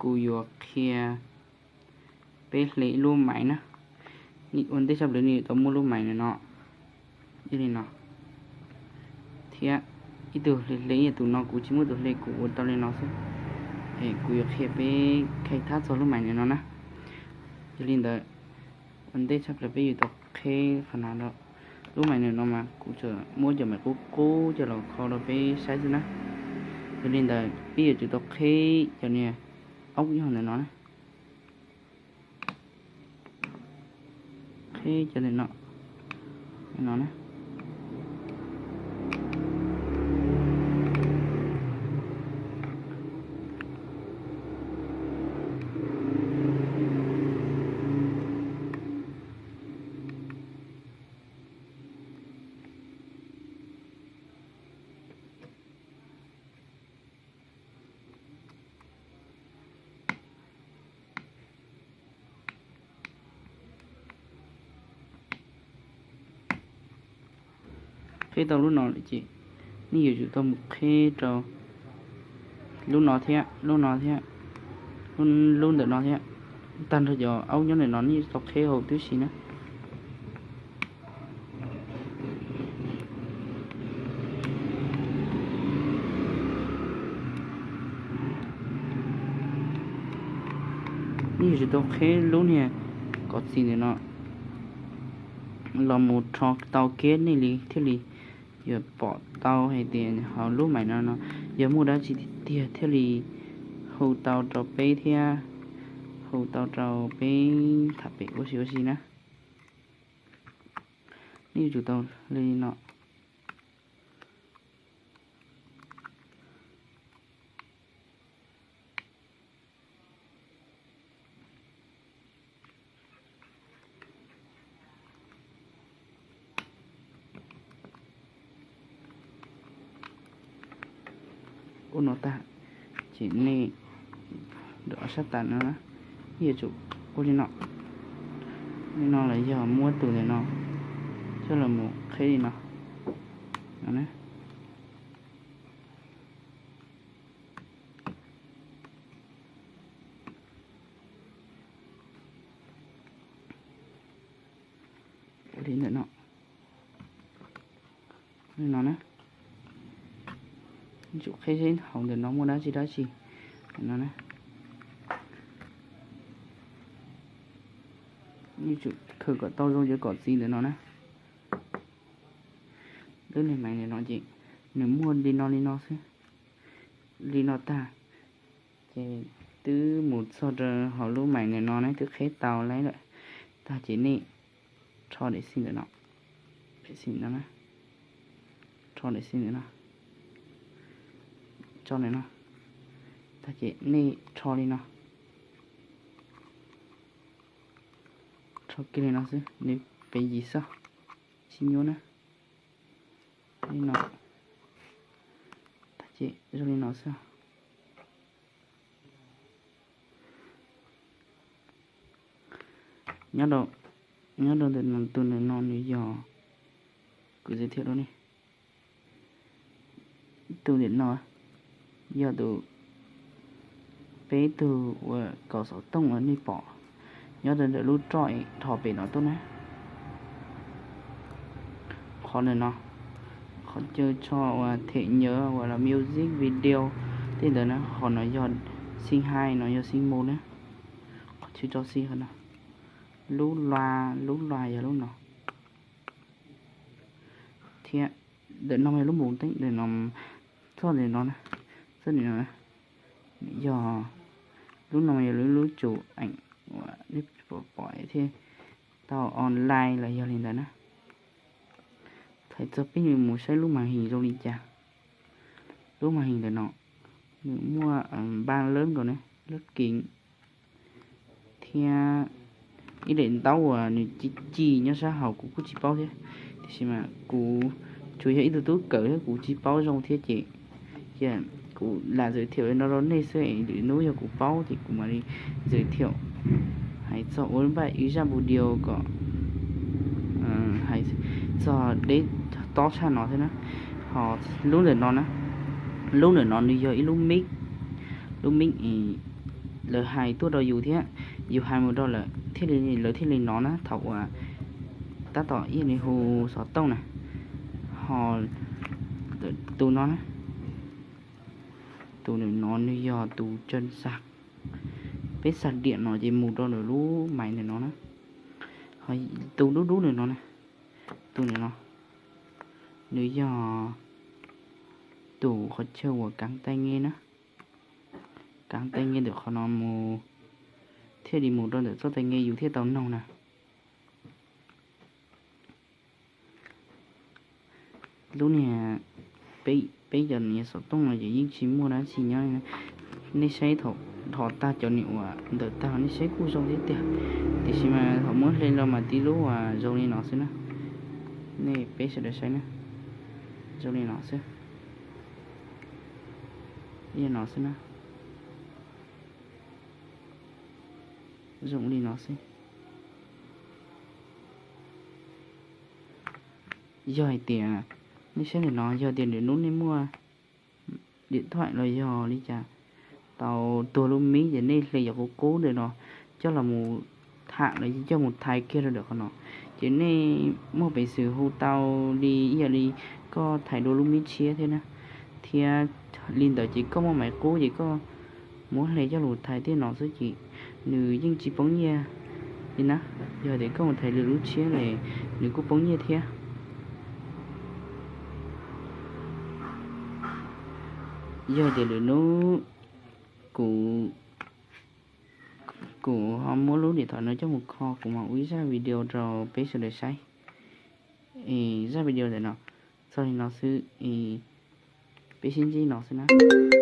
kuv yuav qhia peb hle ib lub maiv na. Ua ntej tshaj plaws nej yuav tau muaj lub maiv ntawm no, ib li no, thiab ib tug hle hle, ib tus no kuv tsis muaj tus hle, kuv ua tau li no xwb. Es kuv yuav qhia peb khai thab txog lub maiv ntawm no na. Yog li ntawd, ua ntej tshaj plaws peb yuav tau qheb qhov no rau. Lub maiv ntawm no mas kuv tsuas muab cov maiv qub qub coj los kho rau peb saib xwb na. Yog li ntawd peb yuav tsum tau qheb cov niag aub ib hov ntawm no na. Qheb cov ntawm no, no na. Qheb tau lub no lawm ces nej yuav tsum tau mus qheb rau lub no thiab, lub no thiab, lub ntawm no thiab. Tag nrho cov aub nyob ntawm no nej tau qheb hauv tib si na. Nej yuav tsum tau qheb lub niag kov txiv ntawm no los mus rho tau kiag nej li thiaj li yuav pom tau hais tias hauv lub maiv no no yog muaj dab tsi tiag tiag thiaj li hu tau rau peb thiab hu tau rau peb tham pem ua si ua si na. Nej yuav tsum tau li no. Ua no tag ces nej ntawm sab tas no na, nej yuav tsum ua li no. Li no los yog muab tus ntawm no coj los mus qheb li no, no na. Ua li ntawm no, li no na. Tsum qheb seb hauv ntawm no muaj dab tsi dab tsi no na. Tsum khawm kom tau zoo cov kom txiv ntawm no na. Lub niag maiv ntawm no ces nws muaj li no li no xwb. Li no tag ces twb mus txog rau hauv lub maiv ntawm no ne, twb qheb tau lawm. Tag ces nej rho daim xi ntawm no, daim xi ntawm no, rho daim xi ntawm no, tso ntawm no. Tag ces nej rho li no, rho kiag li no xwb, nws pem yim xwb, tsis nyuaj na. Li no, tag ces zoo li no xwb. Nyob rau ntawm no, tus ntawm no nws yog, kuv thiaj rau nej, tus ntawm no yog tus, peb tug uas kaus xov tooj uas nej pom nyob rau ntawm lub roj dhos pem no tuaj na. Qhov ntawm no, qhov chaw tso uas them nyawv uas los music video tej ntawd na, qhov no yog xi hais no yog xi mus na. Qhov chaw tso xi qhov no, lub lua, lub lua yog lub no. Thiab ntawm no yog lub mus teeb, ntawm no, txoj ntawm no, txoj ntawm no yog, lub no yog lub, lub tsum eem uas nej pom thiaj tau online los yog li ntawd na. Thaum txog peb mus saib lub màn hình zoo li cas. Lub màn hình ntawm no nws muaj npaj lab nkaus ne, lab kiv thiab ib daim ntaub uas nws ci ci nyob sab hauv kuv kuj tsis paub thiab. Tiam sis mas kuv tsuas yog ib tug tub kawm thiab kuv tsis paub zoo thiab ces, ces kuv lam giới thiệu li no rau nej xwb es lwm hnub yog kuv paub ces kuv mam li giới thiệu hais txog ua lub npaj ib zaj video kom hais txog deb tob tshaj no thiab na. Ho lub ntawm no na, lub ntawm no nws yog ib lub mic, lub mic es lawv hais tuaj rau yus thiab, yus hais mus rau lawv thiaj li, lawv thiaj li hnov na. Thaum uas tab tom ib yam li hu xov tooj na, ho tus no na, tus ntawm no nws yog tus tsa xa, peb xa diam no ces mus rau lawv lub maiv ntawm no na. Ho tus dub dub ntawm no na, tus ntawm no, nws yog tus qhov chaw uas kaav tai nge na, kaav tai nge ntawm qhov no mus, thiaj li mus rau ntawm txoj tai nge yus thiaj tau noog na. Lub niag, peb cov niag xov tooj no ces yeej tsis muaj dab tsi nyob li. Nej saib thaum dhos tag cov niag uas ntawm tag nej saib kuj zoo thiab tiag, tiam sis mas thaum muab hle los mas tib lub uas zoo li no xwb na. Nej peb sawv daws saib na, zoo li no xwb, ib yam no xwb na, zoo li no xwb. Yog hais tias, nej saib ntawm no, yog tias lwm hnub nej muaj diam thaj los yog li cas tau tuag lub mib ces nej hle cov qub qub ntawm no coj los mus tham los yog coj mus thaiv kiag rau ntawm qhov no, ces nej muaj peev xwm hu tau li ib yam li koj thaiv dua lub mib tshiab thiab na. Thiab li ntawd ces koj muaj maiv qub ces koj muab hle coj lus thaiv tej no xwb ces nws yeej tsis poob nyiaj li na. Yog tias koj mus thaiv lwm lub tshiab es nws kuj poob nyiaj thiab. Yog tias lwm hnub kuv, kuv ho muab lub điện thoại no coj mus kho kuv mam ua ib zaj video rau peb sawv daws saib. Es zaj video ntawm no txog li no xwb es peb sib ntsib no xwb na.